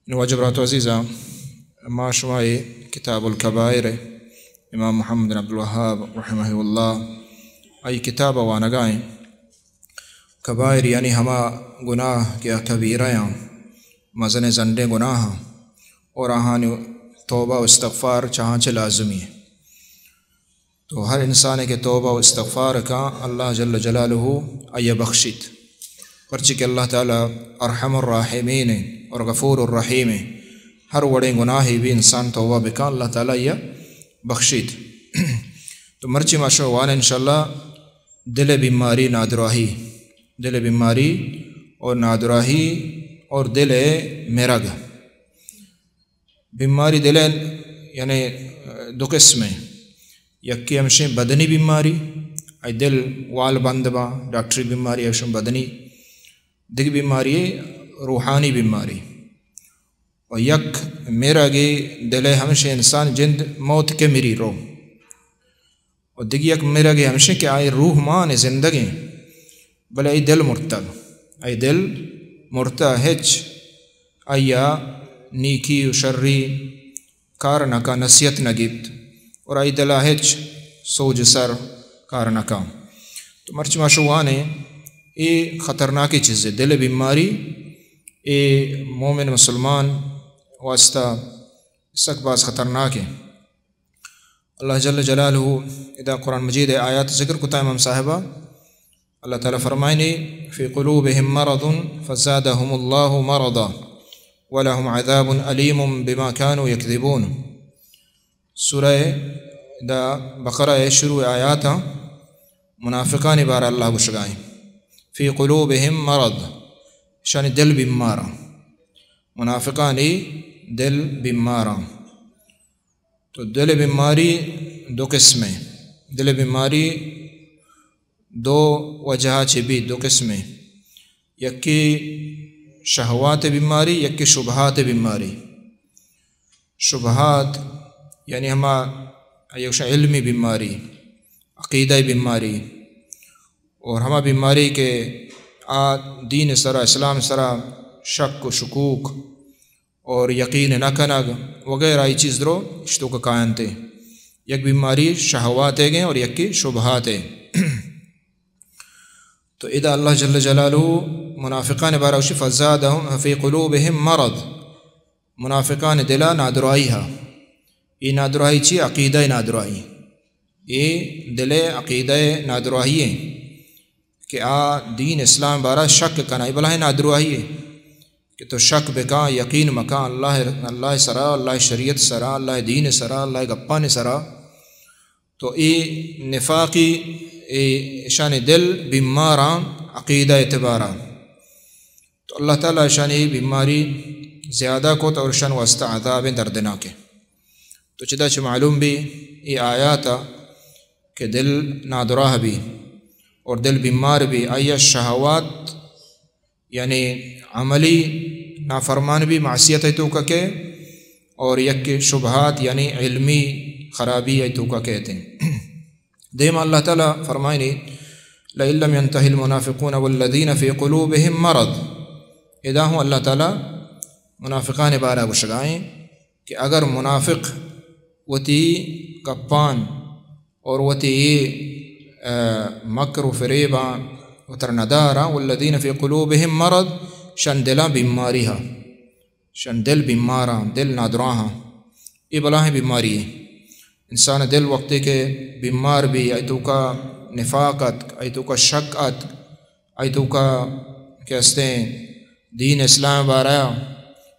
نوں واجہ برات و عزیزاں، ما شما اے کتاب الکبائر، امام محمد بن عبدالوہاب رحمہ اللہ، آئی کتاب ءَ وانگا ایں۔ کبائر یعنی ہما گناہ کہ آ کبیرہ آں، مزن زنڈیں گناہ آں، اور آہانی توبہ و استغفار چاہاں چہ لازمی ایں۔ تو ہر انسانے کہ توبہ و استغفار کاں، اللہ جل جلالہ آئی ءَ بخشیت، پرچی کہ اللہ تعالی ارحم الراحمین ایں اور غفور الرحیم ایں۔ ہر وڑیں گناہے بی انسان توبہ بکاں، اللہ تعالی آئی ءَ بخشیت۔ تو مرچی ما شو وان انشاءاللہ دل بیماری، نادراہی، دل بیماری اور نادراہی اور دل مرگ۔ بیماری دل ءِ یعنی دو قسم ایں۔ یکے ہمشیں بدنی بیماری، آئی دل وال بند باں، ڈاکٹری بیماری ہمشیں بدنی۔ دگہ بیماری روحانی بیماری۔ و یک مرگے دل ءِ ہمشیں انسان جند موت کہ مری رو۔ و دگہ یک مرگے ہمشیں کہ آئی روح مان زندگیں، بلے آئی دل مرتگ۔ آئی دل مرتہ، ہچ آئی ءَ نیکی و شری کار نہ کاں، نصیحت نہ گیپت، اور آئی دل ءَ ہچ سوج سر کار نہ کاں۔ تو مرچی ما شو وانیں، اے خطرناکیں چیزے، دل بیماری، اے مومن مسلمان واسطہ سک باز خطرناکیں۔ اللہ جل جلالہ ادا قرآن مجید ءِ آیات ذکر کتا امام صاحبہ۔ اللہ تعالی فرمائنی، فی قلوبهم مرض فزادهم اللہ مرضا ولهم عذاب الیم بما كانوا یکذبون۔ سورہ دا بقرہ ءِ شروع آیاتاں منافقانی بارہ اللہ گوشگائیں، فی قلوبهم مرض، شانی دل بیماراں، منافقانی دل بیماراں۔ تو دل بیماری دو قسمیں۔ دل بیماری دو وجہ چہ بی، دو قسمیں۔ یکی شہوات بیماری، یکی شبہات بیماری۔ شبہات یعنی ہما یک علمی بیماری، عقیدہ بیماری، اور ہما بیماری کہ آ دین سرا، اسلام سرا شک و شکوک اور یقین نہ کنگ وغیرہ ای چیز درو اشتوک کاینتے۔ یک بیماری شہوات گیں اور یکی شبہات۔ تو ادا اللہ جل جلالہ منافقان بارہ گوشی، فزادهم فی قلوبهم مرض، منافقان دلا نادراہی ہا۔ ای نادراہی چی؟ عقیدہ نادراہی۔ اے دل عقیدہ نادراہی ایں کہ آ دین اسلام بارہ شک کنا، اے بلاہیں نادراہی ایں کہ تو شک بکاں، یقین مکاں اللہ، اللہ سرا، اللہ شریعت سرا، اللہ دین سرا، اللہ گپان سرا۔ تو اے نفاقی، اے اشان دل بیماراں عقیدہ اعتبارا۔ تو اللہ تعالی اشانی بیماری زیادہ کت اور اشان واسطہ عذاب دردناکیں۔ تو چدا چہ معلوم بی اے آیاتا کہ دل نادراہ بی اور دل بیمار بی، آئی شہوات یعنی عملی نافرمان بی، معصیت ای توکا کے، اور یک شبہات یعنی علمی خرابی ای توکا کہتے ہیں۔ دیم اللہ تعالی فرمائنی، لئن لم ينته المنافقون والذين في قلوبهم مرض۔ ادا ہوں اللہ تعالی منافقان بارہ گوشگائیں کہ اگر منافق وتی گپان اور وتی اے، آ، مکر و فریباں وتر نداراں، والذین فی قلوبهم مرض، شن دلاں بیماری ہا۔ شن دل بیماراں، دل نادراہاں۔ اے بلاہیں بیماری ایں۔ انسان دل وقتے کہ بیمار بی، آئی توکا نفاق ات، آئی توکا شک ات، آئی توکا کہ استیں دین اسلام بارہ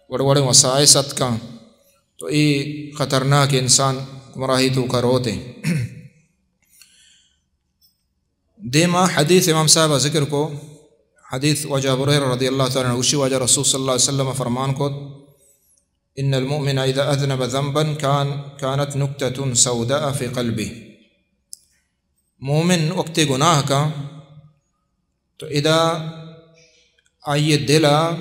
وڑ وڑیں وسائس اتکاں، تو اے خطرناک انسان گمراہی توکا روتے۔ دیما حدیث امام صاحب ذکر کو، حدیث واجہ ابو ہریرہ رضی اللہ تعالی عنہ گوشی، واجہ رسول صلی اللہ علیہ وسلم فرمان کو، ان المؤمن اذا اذنب ذنبا كان، كانت نكتة سوداء في قلبه۔ مومن وقتے گناہ کا تو ادا آئی دلا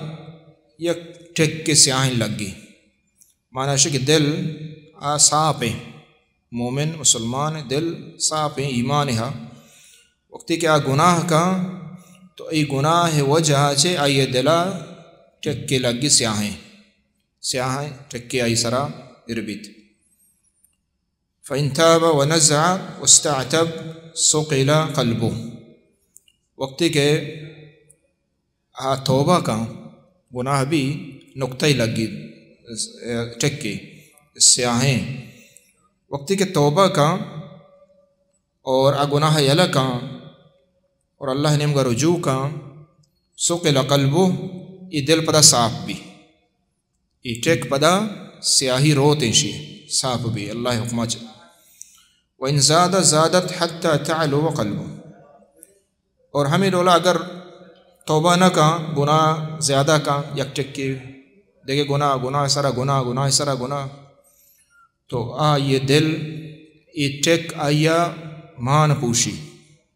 یک ٹک سیاہیں لگی۔ معنی اش کہ دل آ صاف ایں، مومن مسلمان دل صاف ایں، ایمان ہا۔ وقتی کہ آ گناہ کا تو ای گناہ وجہ چہ آئی دلا ٹک لگی سیاہیں۔ سیاہیں ٹکے آئی سرا ایر بیت۔ فإن تاب ونزع واستعتب صقل قلبه۔ وقتی کہ آ توبہ کاں، گناہ بی، نقطہ لگی، ٹکے سیاہیں، وقتی کہ توبہ کاں اور آ گناہ یلہ کاں اور اللہ نیمگا رجوع کاں، صقل قلبه، ای دل پدا صاف بی۔ ای ٹک پدا سیاہی روت انشی، صاف بی اللہ حکمہ چہ۔ وإن زاد زادت حتى تعلو قلبه۔ اور ہمیں ڈولا اگر توبہ نہ کاں، گناہ زیادہ کاں، یک ٹکے دگہ گناہ، گناہ سرا گناہ، گناہ سرا گناہ، تو آ یہ دل، ای ٹک آیا مان پوشی۔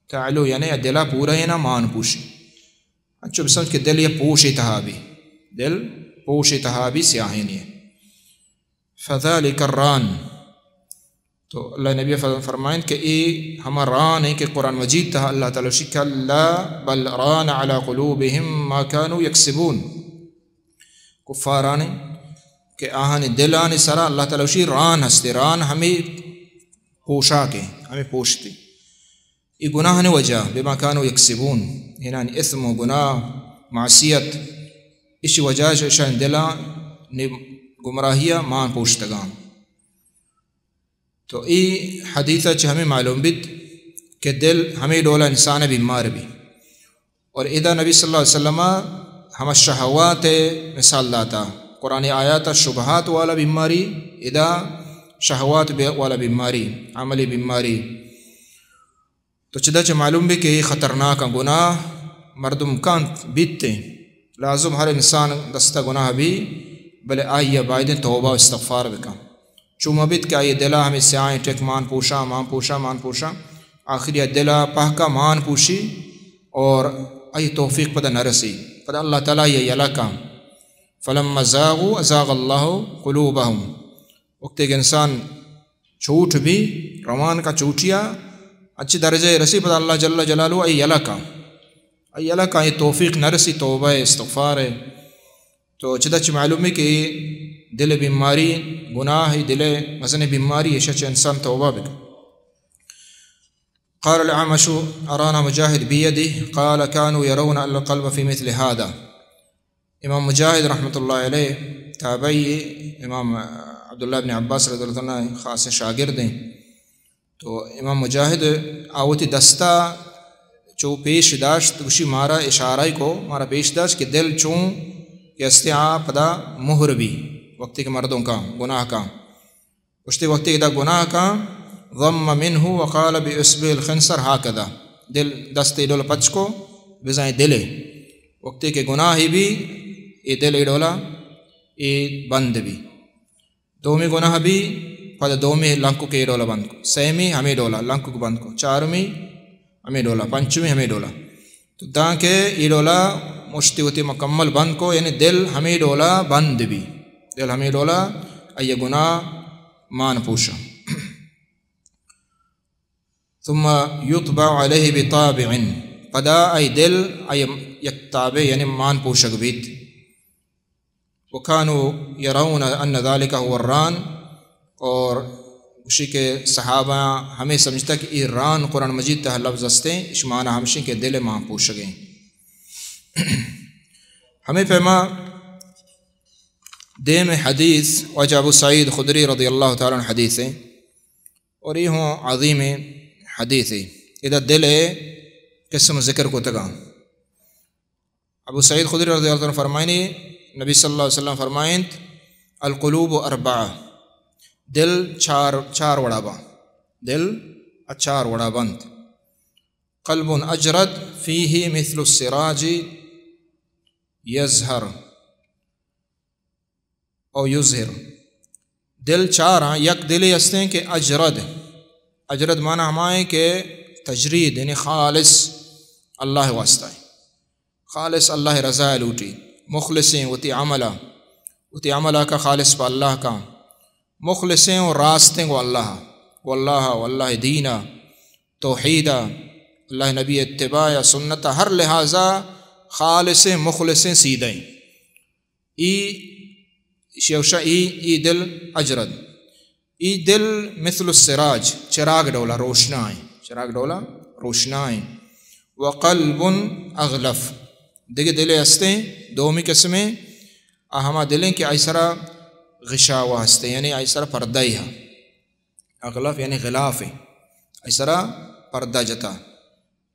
تعلو یعنی دلا پورا ہے نا مان پوشی۔ انچو بسمجھ کہ دل یہ پوشے تہا بی، دل پوشے تہا بی سیاہیں نیے۔ فذلك الران۔ تو اللہ نبی فر-، فرمائیں کہ اے ہما ران ہے کہ قرآن مجید تہا اللہ تعالی شی کلا بل ران على قلوبهم ما كانوا يكسبون۔ کفارانی کہ آہانی دلانی سرا اللہ تعالی شی ران ہستے، ران ہمیں پوشاکیں، ہمیں پوشتی۔ ای گناہانی وجہ، بما كانوا يكسبون، ہنانی اثم و گناہ، معصیت، اشی وجہ ش-، شان دلاں نی گمراہیا مان پوشتگاں۔ تو ای حدیث چہ ہمیں معلوم بیت کہ دل ہمیں ڈولا انسان بیمار بی۔ اور ادا نبی صلی اللہ علیہ وسلم ہما شہوات مثال داتا، قرآن آیات شبہات والا بیماری، ادا شہوات بے-، والا بیماری، عملی بیماری۔ تو چدا چہ معلوم بی کہ اے خطرناک گناہ مردم کنت بیت، لازم ہر انسان دستا گناہ بی، بلے آئی بایدیں توبہ و استغفار بکن۔ چو مہ بیت کہ آئی دلا ہمیں سیاہیں ٹک مان پوشاں، مان پوشاں، مان پوشاں، آخری دلا پہکا مان پوشی اور آئی توفیق پدا نہ رسی، پدا اللہ تعالی آئی یلہ کن۔ فلما زاغوا ازاغ اللہ قلوبهم۔ وقتی کہ انسان چوٹ بی، روان کا چوٹیا، اچھی درجہ رسی، پدا اللہ جل جلالہ آئی یلہ کا، آئی یلہ کا، آئی توفیق نہ رسی توبہ ہے، استغفار ہے۔ تو چدا چہ معلوم ہے کہ دل بیماری، گناہ، دل مزن بیماری، ایشا چہ انسان توبہ بکن۔ قال الأعمش، أرانا مجاهد بيده، قال كانوا يرون أن القلب في مثل هذا۔ امام مجاہد رحمۃ اللہ علیہ، تابعی، امام عبداللہ ابن عباس رضی اللہ عنہ خاص شاگرد ہیں۔ تو امام مجاہد آ وتی دستا چو پیش داشت، گوشی مارا اشارہ کو، مارا پیش داشت کہ دل چون کہ استے آ پدا مہر بی، وقتی کہ مردوں کا گناہ کا۔ گوشتے وقتی ادا گناہ کاں، ضم منه وقال بإصبع الخنصر هكذا۔ دل دست ای ڈول پچ کو، بزائیں دلے۔ وقتی کہ گناہی بی، اے دل ای ڈولا، اے بند بی۔ دومی گناہ بی، پدا دومی لنکو کے ای ڈولا بند کو۔ سیمی ہمیں ڈولا، لنکو کو بند کو۔ چارمی ہمیں ڈولا، پنچمی ہمیں ڈولا۔ تو دانکہ ای ڈولا مشتی وتی مکمل بند کو، یعنی دل ہمیں ڈولا بند بی، دل ہمیں ڈولا آئی گناہ مان پوشا۔ ثم يطبع عليه بطابع، پدا آئی دل آئی یک طابع یعنی مان پوشگ بیت۔ وكانوا يرون أن ذلك هو الران، اور گوشی کہ صحابہ ہمیں سمجھتا کہ اے ران قرآن مجید تہا لفظ ہستیں، اش معنی ہمشیں کہ دل مان پوشگیں۔ ہمیں پیما دیم حدیث واجہ ابو سعید خدری رضی اللہ تعالی عنہ حدیث ہے، اور یہ ہوں عظیم حدیث ہے۔ ادا دل ہے قسم ذکر کو تگا۔ ابو سعید خدری رضی اللہ عنہ فرمائنی، نبی صلی اللہ علیہ وسلم فرمائنت، القلوب اربعہ، دل چار، چار وڑا با، دل چار وڑا بند۔ قلب اجرد فيه مثل السراج يزهر او یظہر۔ دل چار ہیں، یک دلے ہستیں کہ اجرد، اجرد معنی ہمائیں کہ تجرید، یعنی خالص اللہ واسطہ ہے، خالص اللہ رضا لوٹی، مخلصیں وتی عملہ، وتی عملہ کا خالص پہ اللہ کا، مخلصیں و راستیں گو اللہ، گو اللہ، و اللہ دینا، توحیدا، اللہ نبی اتباع یا سنت ہر لحاظا خالصیں، مخلصیں، سیدھیں۔ ای ایشی ءَ گوشاں ای، ای دل اجرد۔ ای دل مثل السراج، چراگ ڈولا روشنا ایں، چراگ ڈولا روشنا ایں۔ وقلب اغلف، دگہ دلے ہستیں، دومی قسمیں، آ ہما دلیں کہ آئی سرا غشاوہ ہستیں، یعنی آئی سرا پردہ ہا۔ اغلف یعنی غلاف، آئی سرا پردہ جتا۔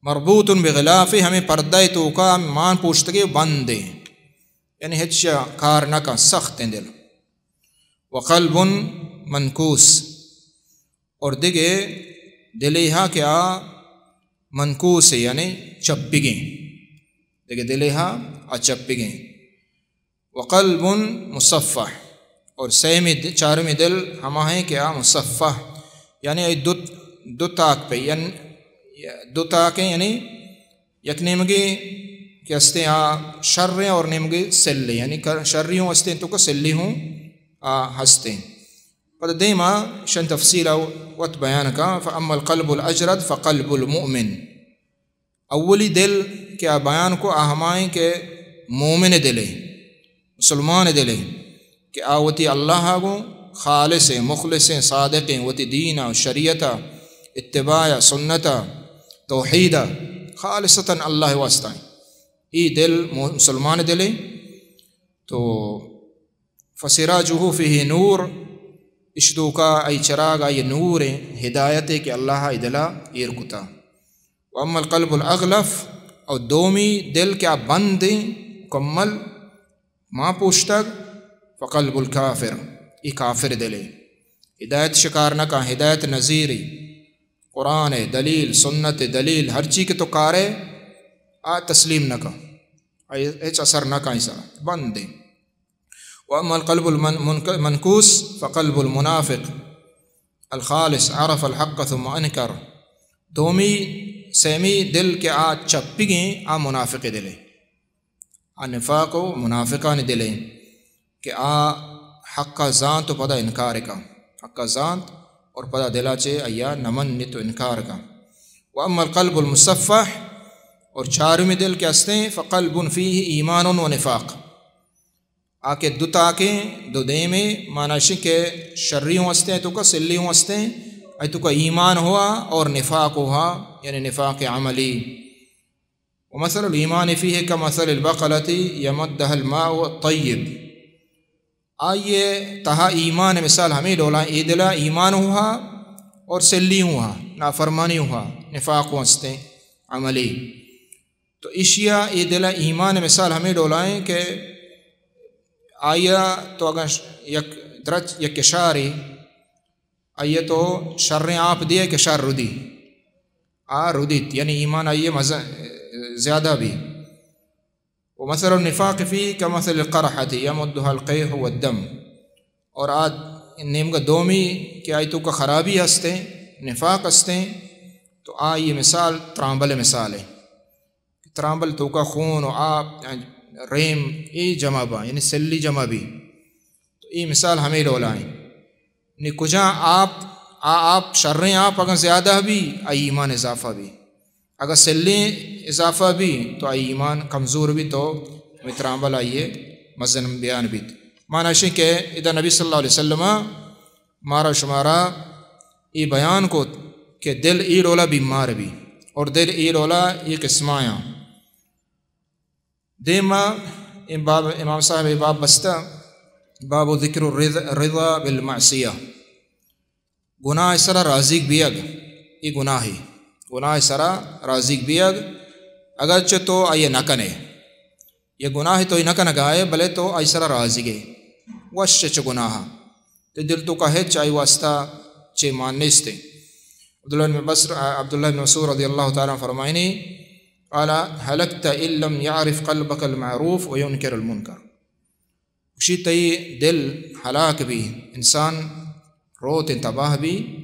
مربوط بغلافه، ہمیں پردہ توکا مان پوشتگے، بندیں، یعنی ہچ کار نہ کن، سختیں دل۔ وقلب منکوس، اور دگہ دلے ہا کہ آ منکوس ہے، یعنی چپگیں، دگہ دلے ہا آ چپگیں۔ وقلب مصفح، اور سیمی د-، چارمی دل ہما ہیں کہ آ مصفح، یعنی اے دو، دو تاک پہ، یعنی دو تاکیں، یعنی یک نیمگے کہ ہستیں آ شریں اور نیمگے سلیں، یعنی کر-، شری ہوں ہستیں توکا سلی ہوں آ ہستیں۔ پدا دیما شن تفصیل وت بیان کا، فاما القلب الاجرد فقلب المؤمن۔ اولی دل کہ آ بیان کو، آ ہمائیں کہ مومن دلے، مسلمان دلے، کہ آ وتی اللہ ءَ گوں خالصیں، مخلصیں، صادقیں، وتی دین ءَ، شریعت ءَ، اتباع ءَ، سنت ءَ، توحید ءَ، خالصتاً اللہ ءِ واسطہ ایں۔ ای دل مو-، مسلمان دلے۔ تو فسراجه فيه نور، اش توکا ای چراغ، ای نور، ہدایت کہ اللہ ءَ ای دلا ایر کتا۔ واما القلب الاغلف، اور دومی دل کہ آ بندیں، مکمل مان پوشتگ، فقلب الکافر، ای کافر دلے۔ ہدایت شکار نہ کن، ہدایت نزیری، قرآن دلیل، سنت دلیل، ہرچی کہ تو کارے، آ تسلیم نہ کن، آ ہچ اثر نہ کن، ایسا بندیں۔ واما القلب المن-، منک-، منکوس فقلب المنافق الخالص عرف الحق ثم انکر۔ دومی، سیمی دل کہ آ چپگیں، آ منافق دلے۔ آ نفاق و منافقانی دلے کہ آ حق ءَ زانت و پدا انکار کا۔ حق ءَ زانت اور پدا دلا چے آیا نمن نت و انکار کا۔ واما القلب المصفح، اور چارمی دل کہ ہستیں، فقلب فيه ایمان و نفاق۔ آ کہ دو تاکیں، دو دیمیں، معنی اشی کہ شری ہوں ہستیں، توکا سلی ہوں ہستیں، ای توکا ایمان ہوا اور نفاق ہوا، یعنی نفاق عملی۔ ومثل الایمان فيه كمثل البقلة يمدها الماء الطيب۔ آئی تہا ایمان مثال ہمیں ڈولا، ای دلا ایمان ہوا اور سلی ہوا، نافرمانی ہوا، نفاق ہوں ہستیں، عملی۔ تو ایشیا ای دل ایمان مثال ہمیں ڈولائیں کہ آیا تو اگر ش-، یک درچ، یک کشاری، آیا تو شریں آپ دیئے، کشار ردی، آ ردیت، یعنی ایمان آئیے مزن، زیادہ بھی۔ ومثل النفاق فيه كمثل القرحة يمدها القيح والدم۔ اور آ نیمگا دومی کہ آئی توکا خرابی ہستیں، نفاق ہستیں، تو آئی مثال ترامبل مثال ہے۔ ترامبل توکا خون و آپ، ریم، ای جمع با، یعنی سلی جمع بی۔ تو ای مثال ہمیں ڈولا ہیں۔ نی کجا آپ، آ آپ، شریں آپ اگر زیادہ بی، آئی ایمان اضافہ بی۔ اگر سلیں اضافہ بی، تو آئی ایمان کمزور بی، تو ہمیں ترامبل آئیے مزن بیان بیت۔ معنی اشیں کہ ادا نبی صلی اللہ علیہ وسلم مارا شمارا ای بیان کو کہ دل ای ڈولا بیمار بی اور دل ای ڈولا ای قسمایاں۔ دیما اے باب، امام صاحب اے باب بستہ، باب ذکر الرضا، رضا بالمعصیہ۔ گناہ سرا راضیگ بیگ، اے گناہی۔ گناہ سرا راضیگ بیگ، اگرچہ تو آئی نہ کنے۔ یہ گناہ تو نہ کنگائے، بلے تو آئی سرا راضیگے۔ وش چہ گناہ۔ تے دل توکا ہچ آئی واسطہ چے مان نیستے۔ عبداللہ بن بصر، عبداللہ بن مسعود رضی اللہ تعالی عنہ فرمائنی، قال: هلكت إن لم يعرف قلبك المعروف وينكر المنكر۔ گوشی، تئی دل ہلاک بی، انسان روت تباہ بی،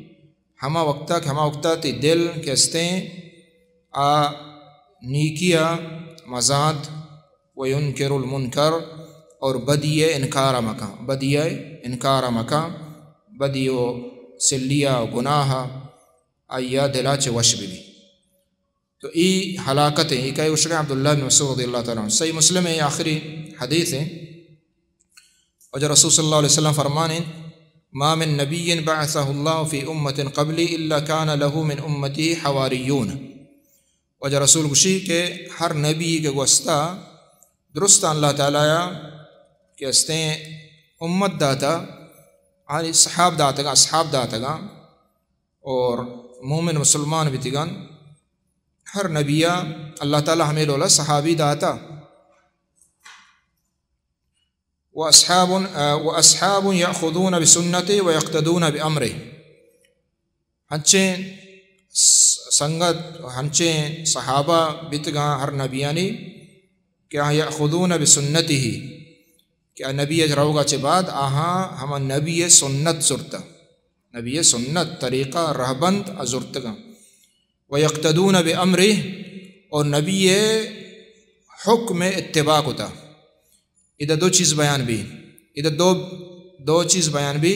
ہما وقتا کہ، ہما وقتا تئی دل کہ استیں آ نیکیا مزانت، وینکر المنکر، اور بدی انکار مکن، بدی انکار مکن، بدی و سلیا و گناہ آیا دلا چہ وش بی۔ تو ای ہلاکت ہیں، ای کئی گوشگا عبداللہ بن مسعود رضی اللہ تعالی عنہ۔ صحیح مسلم ہے، آخری حدیث ہے۔ واجہ رسول صلی اللہ علیہ وسلم فرمانیں، ما من نبی بعثہ اللہ فی امت قبلی الا کان لہ من امتی حواریون۔ واجہ رسول گوشی کہ ہر نبی کہ گوستا درست اللہ تعالی کہ استیں امت داتا، آنی صحاب داتگا، اصحاب داتگا، اور مومن مسلمان بیتگان، ہر نبی اللہ تعالی ہمیں لولا صحابی داتا۔ و اصحاب، و اصحاب یأخذون بسنته و یقتدون بامره۔ ہنچیں س-، سنگت، ہنچیں صحابہ بیتگاں ہر نبیانی کہ آ یأخذون بسنته، کہ آ نبی روگا چہ بعد آہاں ہما نبی سنت زرتا، نبی سنت، طریقہ، رہبند ء زرتگاں۔ و یقتدون بامره، اور نبی حکم اتباع کتا۔ ادا دو چیز بیان بی، ادا دو، دو چیز بیان بی،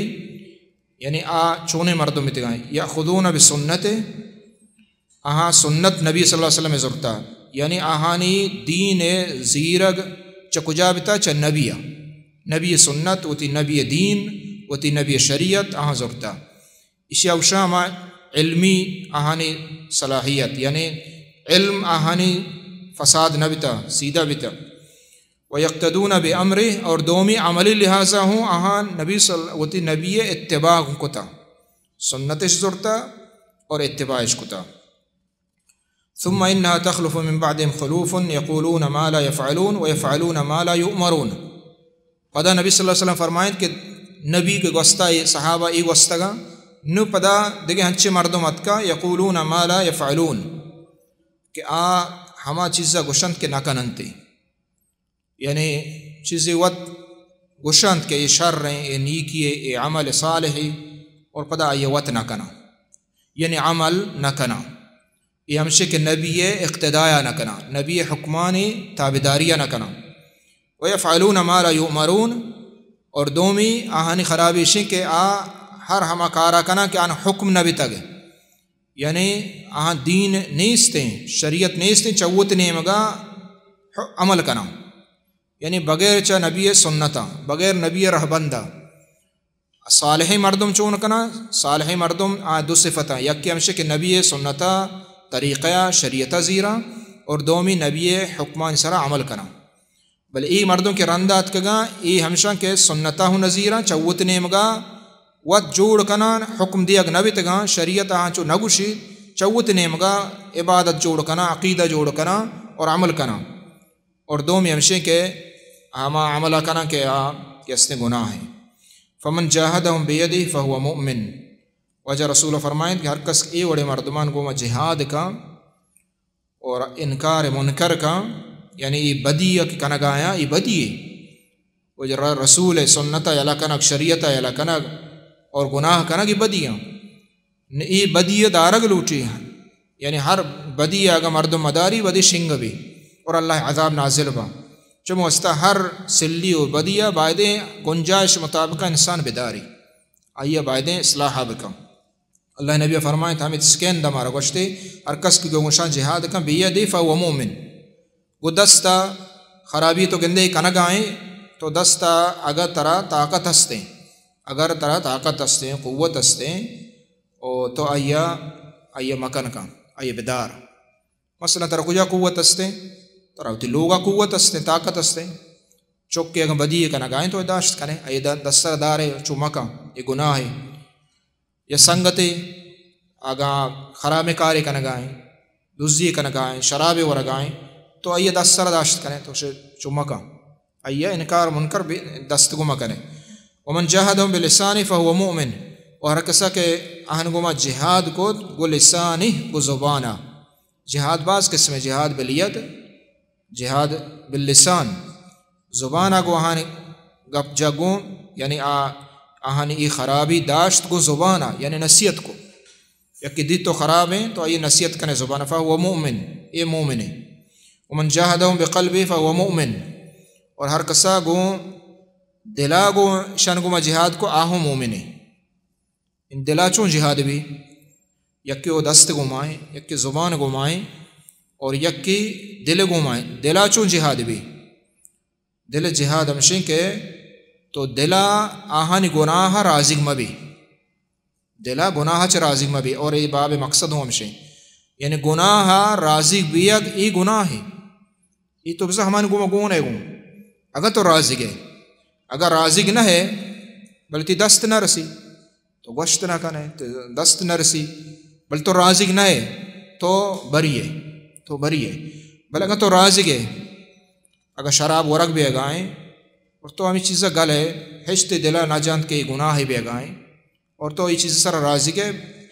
یعنی آ چونیں مردم بیتگاں، یأخذون بسنته، آہاں سنت نبی صلی اللہ علیہ وسلم زرتا، یعنی آہانی دین زیرگ چہ کجا بتا؟ چہ نبی، نبی سنت، وتی نبی دین، وتی نبی شریعت آہاں زرتا۔ ایشی ء گوشاں ہما علمی آہانی صلاحیت، یعنی علم آہانی فساد نہ بتا، سیدھا بتا۔ و یقتدون بامره، اور دومی عملی لحاظا ہوں آہاں نبی صلی، وتی نبی اتباع کتا، سنتش زرتا اور اتباعش کتا۔ ثم انها تخلف من بعدهم خلوف یقولون ما لا یفعلون و یفعلون ما لا یؤمرون۔ پدا نبی صلی اللہ علیہ وسلم فرمائیت کہ نبی کہ گوستا، اے صحابہ اے گوستگاں، نو پدا دگہ ہنچیں مردم اتکا، یقولون ما لا یفعلون، کہ آ ہما چیزا گوشنت کہ نہ کننتے۔ یعنی چیزے وت گوشنت کہ اے شر ہیں، اے نیکی ہے، اے عمل صالح ہے، اور پدا آئی وت نہ کنا، یعنی عمل نہ کنا۔ اے ہمشی کہ نبی اقتدایا نہ کنا، نبی حکمانی تابعداریا نہ کنا۔ و یفعلون ما لا یؤمرون، اور دومی آہانی خرابی شی کہ آ ہر ہما کارا کنا کہ آن حکم نہ بیتگ، یعنی آہاں دین نیستیں، شریعت نیستیں، چہ وت نیمگا عمل کناں، یعنی بغیر چہ نبی سنتاں، بغیر نبی رہبندا۔ صالحیں مردم چون کناں؟ صالحیں مردم آ دو صفتاں، یکے ہمشی کہ نبی سنتا، طریقہ، شریعتا زیراں، اور دومی نبی حکمان سرا عمل کناں۔ بلے اے مردم کہ رندا اتکگاں، اے ہمشاں کہ سنتا ہوں نزیراں، چہ وت نیمگا وت جوڑ کناں، حکم دیگ نہ بیتگاں، شریعت آہاں چو نہ گوشی، چہ وت نیمگا عبادت جوڑ کناں، عقیدہ جوڑ کناں اور عمل کناں۔ اور دومی ہمشیں کہ ہما عملہ کناں کہ آ کہ استیں گناہ ہیں۔ فمن جاہدہم بیدہ فہو مؤمن۔ واجہ رسول فرمائیں کہ ہر کس اے وڑے مردمان گوما جہاد کاں، اور انکار منکر کاں، یعنی اے بدی کہ کنگایاں، اے بدی ہے۔ و ر-، رسول سنت یلا کنگ، شریعت یلا کنگ اور گناہ کنگ، اے بدی ہیں۔ نہ اے بدی دارگ لوٹی، یعنی ہر بدی اگا مردم مداری، بدی شنگ بی اور اللہ عذاب نازل با۔ چمو استا ہر سلی و بدی بایدیں گنجائش مطابق انسان بداری، آئی بایدیں اصلاح بکن۔ اللہ نبی فرمائیں، ہمیں سکین دمارا گوشتے، ہر کس کہ گوشاں جہاد کن، بیدہ فہو مؤمن۔ گو دستا خرابی تو گندے کنگائیں، تو دستا اگر ترا طاقت ہستیں، اگر ترا طاقت ہستیں، قوت ہستیں، او تو آیا، آیا مکن کن، آیا بدار۔ مثلاً ترا کجا قوت ہستیں؟ ترا وتی لوگا قوت ہستیں، طاقت ہستیں۔ چکے اگاں بدی کنگائیں تو داشت کنے، آیا د-، دستا دارے، چو مکن، اے گناہ ہے۔ یا سنگتے اگاں خرابیں کارے کنگائیں، دزی کنگائیں، شرابے ورگائیں، تو آئی دست سر داشت کنے، تو شے چو مکن۔ آئی انکار منکر بے دست گو مکنے۔ ومن جاہدہم بلسانہ فہو مؤمن۔ و ہر کسا کہ آہن گوما جہاد کت، گو لسانہ، گو زبانا۔ جہاد باز قسم، جہاد بالید، جہاد باللسان، زبان ء گوں آہانی گپ جا گوں، یعنی آ، آہانی اے خرابی داشت گوں زبان ء، یعنی نصیحت کو۔ یکے دیت تو خراب ہیں تو آئی نصیحت کنے زبان ء، فہو مؤمن، اے مومن ہیں۔ ومن جاہدہم بقلبہ فہو مؤمن، اور ہر کسا گوں دلا گوں شن گوں ما جہاد کو، آہو مومن ہیں۔ ان دلا چون جہاد بی؟ یکے او دست گومائیں، یکے زبان گومائیں اور یکے دل گومائیں۔ دلا چون جہاد بی؟ دل جہاد ہمشیں کہ تو دلا آہانی گناہ ءَ رازیگ مہ بی، دلا گناہ ءَ چہ رازیگ مہ بی۔ اور اے باب ءِ مقصد ہوں ہمشیں، یعنی گناہ ءَ رازیگ بیگ اے گناہ ہے، اے تو بزاں ہمانی گوما گون ئے گوں۔ اگاں تو رازیگ ئے، اگاں رازیگ نہ ئے، بلے تئی دست نہ رسی، تو گوشت نہ کن ئے، تئی دست نہ رسی، بلے تو رازیگ نہ ئے، تو بری ئے، تو بری ئے۔ بلے اگاں تو رازیگ ئے، اگاں شراب ورگ بیگا ایں اور تو ہمے چیز ءَ گل ئے، ہچ تئی دل ءَ نہ جنت کہ اے گناہے بیگا ایں، اور تو اے چیز ءِ سرا رازیگ ئے،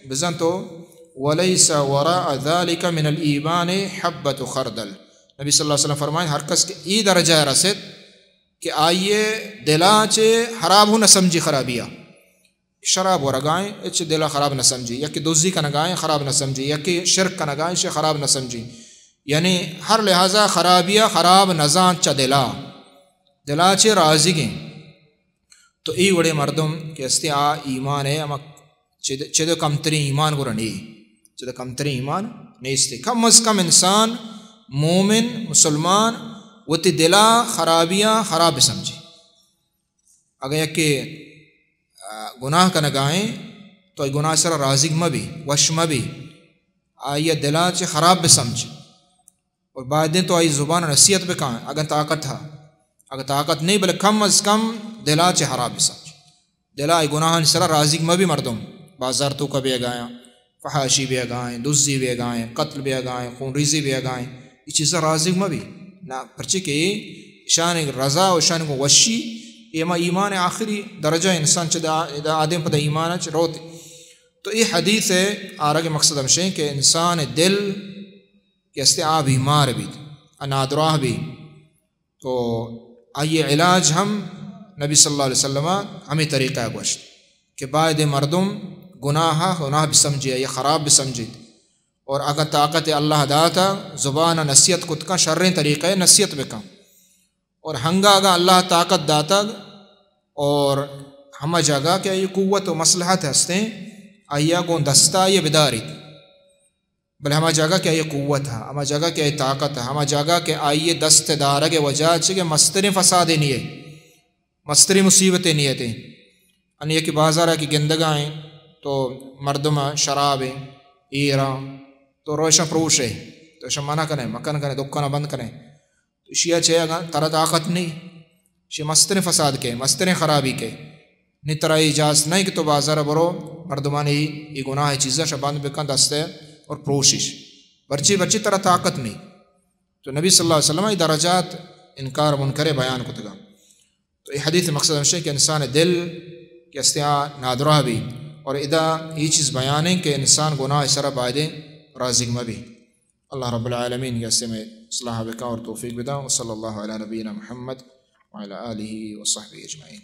بزاں تو، ولیس وراء ذلك من الایمان حبۃ خردل۔ نبی صلی اللہ علیہ وسلم فرمائیں، ہر کس کہ اے درجہ ءَ رست کہ آئی ءِ دل ءَ چہ خراب ہوں نہ سمجھی خرابی ءَ، شراب ورگائیں، اچ دل ءَ خراب نہ سمجھی، یا کہ دزی کنگائیں خراب نہ سمجھی، یا کہ شرک کنگائیں شے خراب نہ سمجھی، یعنی ہر لحاظ ءَ خرابی ءَ خراب نہ زانت چہ دل ءَ، دل ءَ چہ رازیگ ایں۔ تو اے وڑیں مردم کہ ہستی آ ایمان ءِ ہما چد، چد کمتریں ایمان گڑا نی، چد کمتریں ایمان نیستی۔ کم از کم انسان مومن، مسلمان وتی دل ءَ خرابی ءَ خراب بسمجھی۔ اگاں یکے، آ، گناہ کنگائیں تو آئی گناہ سرا رازیگ مہ بی، وش مہ بی، آئی ءَ دل ءَ چہ خراب بسمجھ۔ اور بایدیں تو آئی زبان ءَ نصیحت بکن، اگاں طاقت ہا، اگاں طاقت نہیں، بلے کم از کم دل ءَ چہ خراب بسمجھ۔ دل ءَ آئی گناہانی سرا رازیگ مہ بی مردم۔ بازار توکا بیگایاں، فحاشی بیگائیں، دزی بیگائیں، قتل بیگائیں، خون ریزی بیگائیں، اے چیزاں رازیگ مہ بی۔ نہ، پرچے کہ اے اشانی رضا و اشانی گوں وشی، اے ہما ایمان آخری درجہ انسان چہ دا، دا آدم پدا ایمان چہ روت۔ تو اے حدیث ءِ آرگ ءِ مقصد ہمشیں کہ انسان ءِ دل کہ استے آ بیمار بیت، آ نادراہ بیت، تو آئی علاج ہم نبی صلی اللہ علیہ وسلم ہمے طریقہ گوشت کہ باید مردم گناہ، گناہ بسمجھے یا خراب بسمجھیت، اور اگاں طاقت اللہ داتا، زبان نصیحت کت کن، شریں طریقہ نصیحت بکن، اور ہنگا اگاں اللہ طاقت داتگ اور ہما جگہ کہ آئی قوت و مصلحت ہستیں، آئی گوں دستا آئی بداریت۔ بلے ہما جاگہ کہ آئی قوت ہا، ہما جاگہ کہ آئی طاقت ہا، ہما جاگہ کہ آئی دست دارگ وجہ چہ کہ مستریں فسادے نیے، مستریں مصیبتے نیتے۔ انی یکی بازارا کہ گندگا ایں تو مردم شراب ایں، ایرا، تو روشاں پروشے، تو اشاں منع کنے، مکن کنے، دکانا بند کنے۔ تو اشیا چے اگاں ترا طاقت نہیں، اشی مستریں فساد کے، مستریں خرابی کے، نی ترا اجازت نہیں کہ تو بازار برو، مردمانی اے گناہ چیزاں شا بند بکن دستے اور پروشش۔ پرچی، پرچی ترا طاقت نہیں۔ تو نبی صلی اللہ علیہ وسلم اے درجات انکار منکر بیان کتگا۔ تو اے حدیث مقصد ہمشہ کہ انسان دل کہ استے آ نادراہ بی، اور ادا اے چیز بیان ہے کہ انسان گناہ سرا بایدے رازق مبی۔ اللہ رب العالمین کہ استے میں اصلاح بکا اور توفیق بدا۔ وصلی اللہ علی نبینا محمد وعلی آلہ وصحبہ اجمعین۔